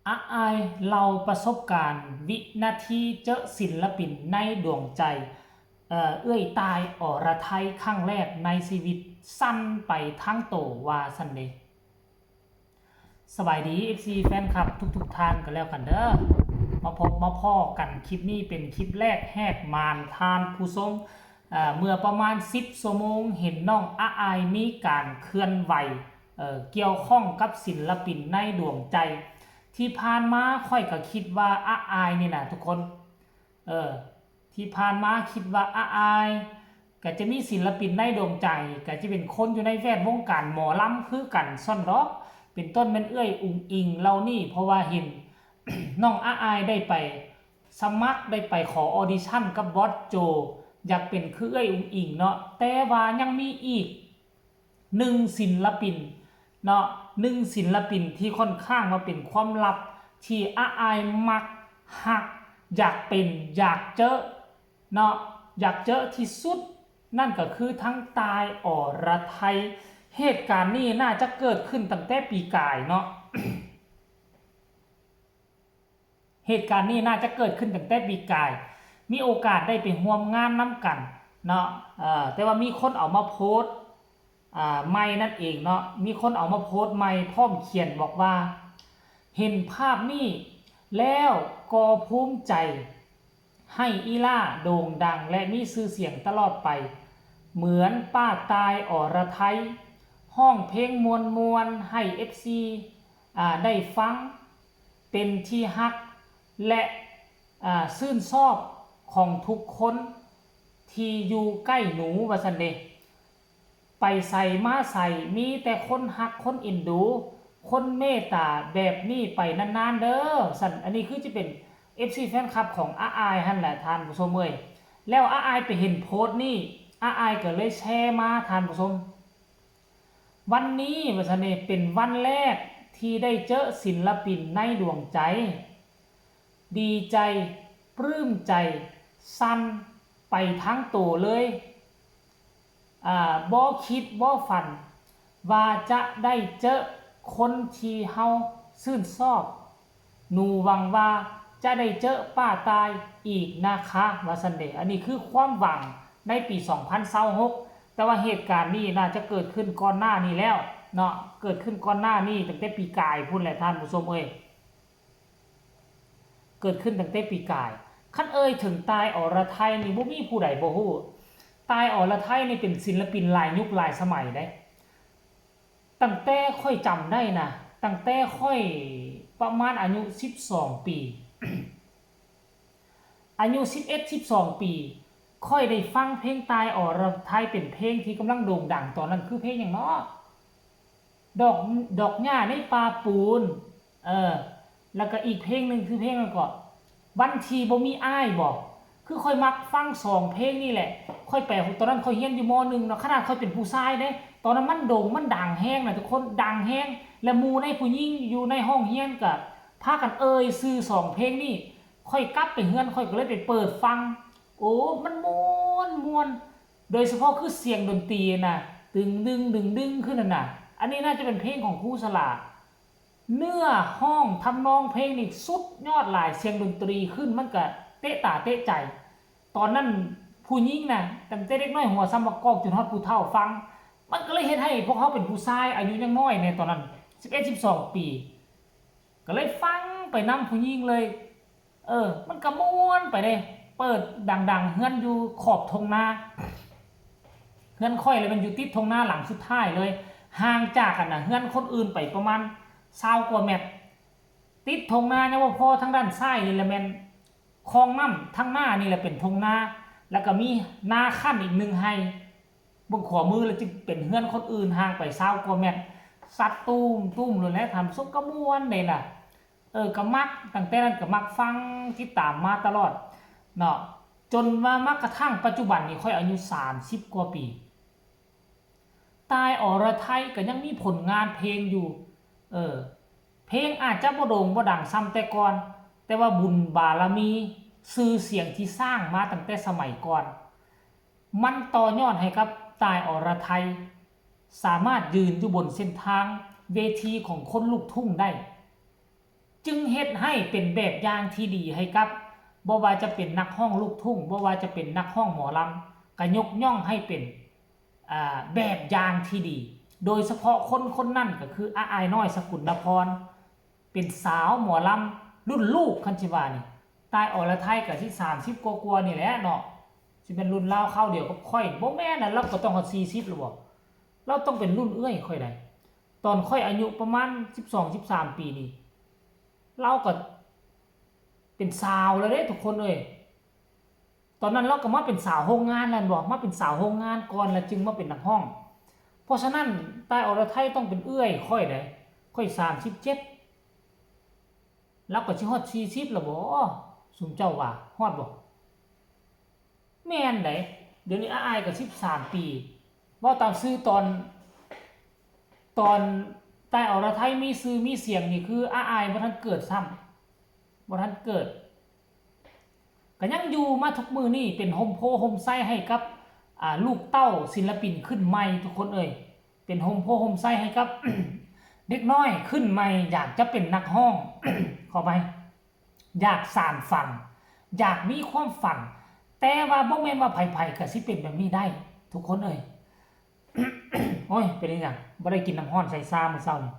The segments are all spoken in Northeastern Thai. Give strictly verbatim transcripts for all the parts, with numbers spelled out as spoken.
อาอายเล่าประสบการณ์วินาทีเจอศิลปินในดวงใจ เอ่อ เอื้อยต่าย อรไทย ครั้งแรกในชีวิต สั่นไปทั้งโต ว่าซั้นเด้ สบายดี เอฟซี แฟนคลับทุกๆท่านกันแล้วกันเด้อ มาพบมาพ้อกัน คลิปนี้เป็นคลิปแรกแหกมาน ท่านผู้ชม เอ่อ เมื่อประมาณสิบชั่วโมง เห็นน้องอาอายมีการเคลื่อนไหว เอ่อ เกี่ยวข้องกับศิลปินในดวงใจ ที่ผ่านมาข้อยก็คิดว่าอาอายนี่นะทุกคน เออ ที่ผ่านมาคิดว่าอาอายก็จะมีศิลปินในดวงใจ ก็จะเป็นคนอยู่ในแวดวงการหมอลำคือกันซั้นดอก เป็นต้นแม่นเอื้อยอุ๋งอิ๋งเหล่านี้ เพราะว่าเห็น น้องอาอายได้ไปสมัคร ได้ไปขอออดิชั่นกับบอสโจ อยากเป็นคือเอื้อยอุ๋งอิ๋งเนาะ แต่ว่ายังมีอีก หนึ่งศิลปินเนาะ หนึ่งศิลปินที่ค่อนข้างว่าเป็นความลับ ที่อาอายมักฮัก อยากเป็น อยากเจอเนาะ อยากเจอที่สุด นั่นก็คือทั้งต่าย อรไทย เหตุการณ์นี้น่าจะเกิดขึ้นตั้งแต่ปีกายเนาะ เหตุการณ์นี้น่าจะเกิดขึ้นตั้งแต่ปีกาย มีโอกาสได้ไปร่วมงานนำกันเนาะ เอ่อ แต่ว่ามีคนเอามาโพสต์ อ่า ใหม่นั่นเองเนาะ มีคนเอามาโพสต์ใหม่พร้อมเขียนบอกว่า เห็นภาพนี้แล้วก็ภูมิใจ ให้อีหล่าโด่งดังและมีชื่อเสียงตลอดไป เหมือนป้าต่าย อรไทย ฮ้องเพลงม่วนๆ ให้ เอฟซี อ่า ได้ฟัง เป็นที่ฮัก และ อ่า ชื่นชอบของทุกคนที่อยู่ใกล้หนู ว่าซั้นเด้ ไปไสมาไส มีแต่คนฮักคนเอ็นดู คนเมตตาแบบนี้ไปนานๆเด้อ ซั้น อันนี้คือจะเป็น เอฟซี แฟนคลับของอาอายหั่นแหละท่านผู้ชมเอ้ย แล้วอาอายไปเห็นโพสต์นี้ อาอายก็เลยแชร์มาท่านผู้ชม วันนี้ ว่าซั้นเด้ เป็นวันแรกที่ได้เจอศิลปินในดวงใจ ดีใจ ปลื้มใจ สั่นไปทั้งโตเลย อ่า บ่คิดบ่ฝัน ว่าจะได้เจอคนที่เฮาชื่นชอบ หนูหวังว่าจะได้เจอป้าต่ายอีกนะคะ ว่าซั้นเด้ อันนี้คือความหวังในปีสองพันซาวหก แต่ว่าเหตุการณ์นี้น่าจะเกิดขึ้นก่อนหน้านี้แล้วเนาะ เกิดขึ้นก่อนหน้านี้ตั้งแต่ปีกายพู้นแหละท่านผู้ชมเอ้ย เกิดขึ้นตั้งแต่ปีกาย คันเอ่ยถึงต่าย อรไทย นี่บ่มีผู้ใดบ่ฮู้ ต่าย อรไทย นี่เป็นศิลปินหลายยุคหลายสมัยเด้ ตั้งแต่ข้อยจำได้นะ ตั้งแต่ข้อยประมาณอายุสิบสองปี อายุสิบเอ็ด สิบสองปี ข้อยได้ฟังเพลงต่าย อรไทย เป็นเพลงที่กำลังโด่งดังตอนนั้น คือเพลงหยังเนาะ ดอก ดอกหญ้าในป่าปูน เออ แล้วก็อีกเพลงหนึ่งคือเพลงหยังเกาะ วันที่บ่มีอ้ายบ่ คือข้อยมักฟังสองเพลงนี่แหละ ข้อยไป ตอนนั้นข้อยเรียนอยู่ ม.หนึ่ง เนาะ ขนาดข้อยเป็นผู้ชายเด้ ตอนนั้นมันโด่ง มันดังแฮงนะทุกคน ดังแฮง และหมู่ในผู้หญิงอยู่ในห้องเรียนก็พากันเอ่ยชื่อสองเพลงนี้ ข้อยกลับไปเฮือนข้อยก็เลยไปเปิดฟัง โอ้ มันม่วนม่วน โดยเฉพาะคือเสียงดนตรีนะ ตึงดึงดึงดึงขึ้นน่ะนะ อันนี้น่าจะเป็นเพลงของครูสลา เนื้อฮ้องทำนองเพลงนี่สุดยอดหลาย เสียงดนตรีขึ้นมันก็เตะตาเตะใจ ตอนนั้นผู้หญิงนะ ตั้งแต่เด็กน้อยหัวส่ำบักกอกจนฮอดผู้เฒ่าฟัง มันก็เลยเฮ็ดให้พวกเฮาเป็นผู้ชายอายุยังน้อยในตอนนั้น สิบเอ็ด สิบสองปี ก็เลยฟังไปนำผู้หญิงเลย เออ มันก็ม่วนไปเด้ เปิดดังๆ เฮือนอยู่ขอบท่งนา เฮือนข้อยเลยมันอยู่ติดท่งนาหลังสุดท้ายเลย ห่างจากกันนะเฮือนคนอื่นไปประมาณซาวกว่าเมตร ติดท่งนายังบ่พอ ทางด้านซ้ายนี่แหละแม่นคลองน้ำ ทางหน้านี่แหละเป็นท่งนา แล้วก็มีนาคันอีกหนึ่งไฮ่ เบิ่งขวามือแล้วจึงเป็นเฮือนคนอื่นห่างไปซาวกว่าเมตร สัดตูมตูมเลยแหละ ท่านผู้ชม ก็ม่วนเลยล่ะ เออ ก็มัก ตั้งแต่นั้นก็มักฟังติดตามมาตลอดเนาะ จนว่ามากระทั่งปัจจุบันนี้ข้อยอายุสามสิบกว่าปี ต่าย อรไทย ก็ยังมีผลงานเพลงอยู่ เออ เพลงอาจจะบ่โด่งบ่ดังส่ำแต่ก่อน แต่ว่าบุญบารมี ชื่อเสียงที่สร้างมาตั้งแต่สมัยก่อน มันต่อยอดให้กับต่าย อรไทย สามารถยืนอยู่บนเส้นทางเวทีของคนลูกทุ่งได้ จึงเฮ็ดให้เป็นแบบอย่างที่ดีให้กับ บ่ว่าจะเป็นนักฮ้องลูกทุ่ง บ่ว่าจะเป็นนักฮ้องหมอลำ ก็ยกย่องให้เป็น อ่า แบบอย่างที่ดี โดยเฉพาะคนคนนั้นก็คืออาอ้ายน้อย สกุลนพร เป็นสาวหมอลำรุ่นลูก คันสิว่านี่ ต่าย อรไทย ก็สิสามสิบกว่าๆนี่แหละเนาะ สิเป็นรุ่นราวคราวเดียวกับข้อย บ่แม่นนะ ลาวก็ต้องฮอดสี่สิบแล้วบ่ ลาวต้องเป็นรุ่นเอื้อยข้อยได้ ตอนข้อยอายุประมาณสิบสอง สิบสามปีนี่ ลาวก็เป็นสาวแล้วเด้ทุกคนเอ้ย ตอนนั้นลาวก็มาเป็นสาวโรงงานแล้วบ่ มาเป็นสาวโรงงานก่อนแล้วจึงมาเป็นนักฮ้อง เพราะฉะนั้นต่าย อรไทย ต้องเป็นเอื้อยข้อยได้ ข้อยสามสิบเจ็ด ลาวก็สิฮอดสี่สิบแล้วบ่ ซุมเจ้าว่าฮอดบ่ แม่นได๋ เดี๋ยวนี้อาอ้ายก็สิบสามปี เว้าตามซื่อตอน ตอนต่าย อรไทย มีชื่อมีเสียงนี่คืออาอ้ายบ่ทันเกิดซ้ำ บ่ทันเกิด ก็ยังอยู่มาทุกมื้อนี้ เป็นฮ่มโพธิ์ฮ่มไทรให้กับ อ่า ลูกเต้าศิลปินขึ้นใหม่ทุกคนเอ้ย เป็นฮ่มโพธิ์ฮ่มไทรให้กับ เด็กน้อยขึ้นใหม่ อยากจะเป็นนักฮ้อง ขออภัย อยากสานฝัน อยากมีความฝัน แต่ว่าบ่แม่นว่าไผๆก็สิเป็นแบบนี้ได้ ทุกคนเอ้ย โอ้ย เป็นอีหยัง บ่ได้กินน้ำร้อนใส่ซามื้อเช้านี่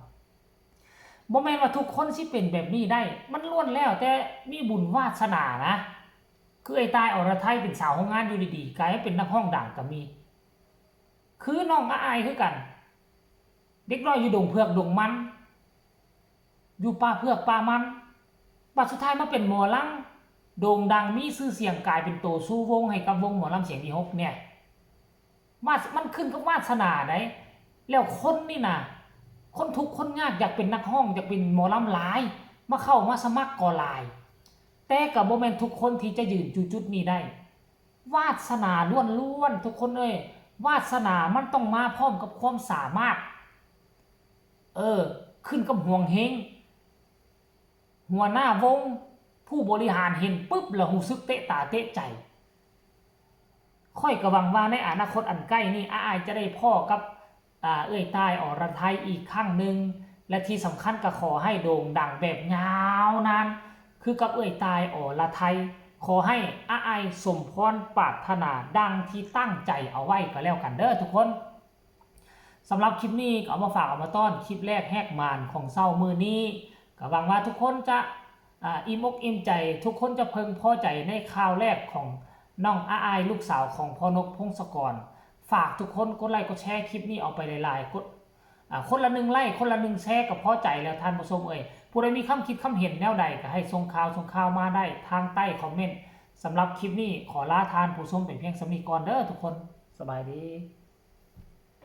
บ่แม่นว่าทุกคนสิเป็นแบบนี้ได้ มันล้วนแล้วแต่มีบุญวาสนานะ คือไอ้ต่าย อรไทย เป็นสาวโรงงานอยู่ดีๆ กลายเป็นนักฮ้องดังก็มี คือน้องอาอ้ายคือกัน เด็กน้อยอยู่ดงเผือกดงมัน อยู่ป่าเผือกป่ามัน บัดสุดท้ายมาเป็นหมอลำ โด่งดังมีชื่อเสียงกลายเป็นโตชูวงให้กับวงหมอลำเสียงวีหกเนี่ย วาส- มันขึ้นกับวาสนาได๋ แล้วคนนี่นะ คนทุกข์คนยากอยากเป็นนักฮ้อง อยากเป็นหมอลำหลาย มาเข้ามาสมัครก็หลาย แต่ก็บ่แม่นทุกคนที่จะยืนอยู่จุดนี้ได้ วาสนาล้วนๆ ทุกคนเอ้ย วาสนามันต้องมาพร้อมกับความสามารถ เออ ขึ้นกับฮวงเฮง หัวหน้าวง ผู้บริหารเห็นปุ๊บแล้วรู้สึกเตะตาเตะใจ ข้อยก็หวังว่าในอนาคตอันใกล้นี้ อาอ้ายจะได้พ้อกับ อ่า เอื้อยต่าย อรไทย อีกครั้งหนึ่ง และที่สำคัญก็ขอให้โด่งดังแบบยาวนาน คือกับเอื้อยต่าย อรไทย ขอให้อาอ้ายสมพรปรารถนาดังที่ตั้งใจเอาไว้ก็แล้วกันเด้อทุกคน สำหรับคลิปนี้ก็เอามาฝากเอามาต้อน คลิปแรกแฮกหมานของเช้ามื้อนี้ ก็หวังว่าทุกคนจะ อ่า อิ่มอกอิ่มใจ ทุกคนจะเพิ่งพอใจในข่าวแรกของน้องอาอ้าย ลูกสาวของพ่อนก พงศกร ฝากทุกคนกดไลค์กดแชร์คลิปนี้ออกไปหลายๆ กด อ่า คนละหนึ่งไลค์ คนละหนึ่งแชร์ก็พอใจแล้วท่านผู้ชมเอ้ย ผู้ใดมีความคิดความเห็นแนวใดก็ให้ส่งข่าว ส่งข่าวมาได้ทางใต้คอมเมนต์ สำหรับคลิปนี้ขอลาท่านผู้ชมไปเพียงส่ำนี้ก่อนเด้อทุกคน สบายดี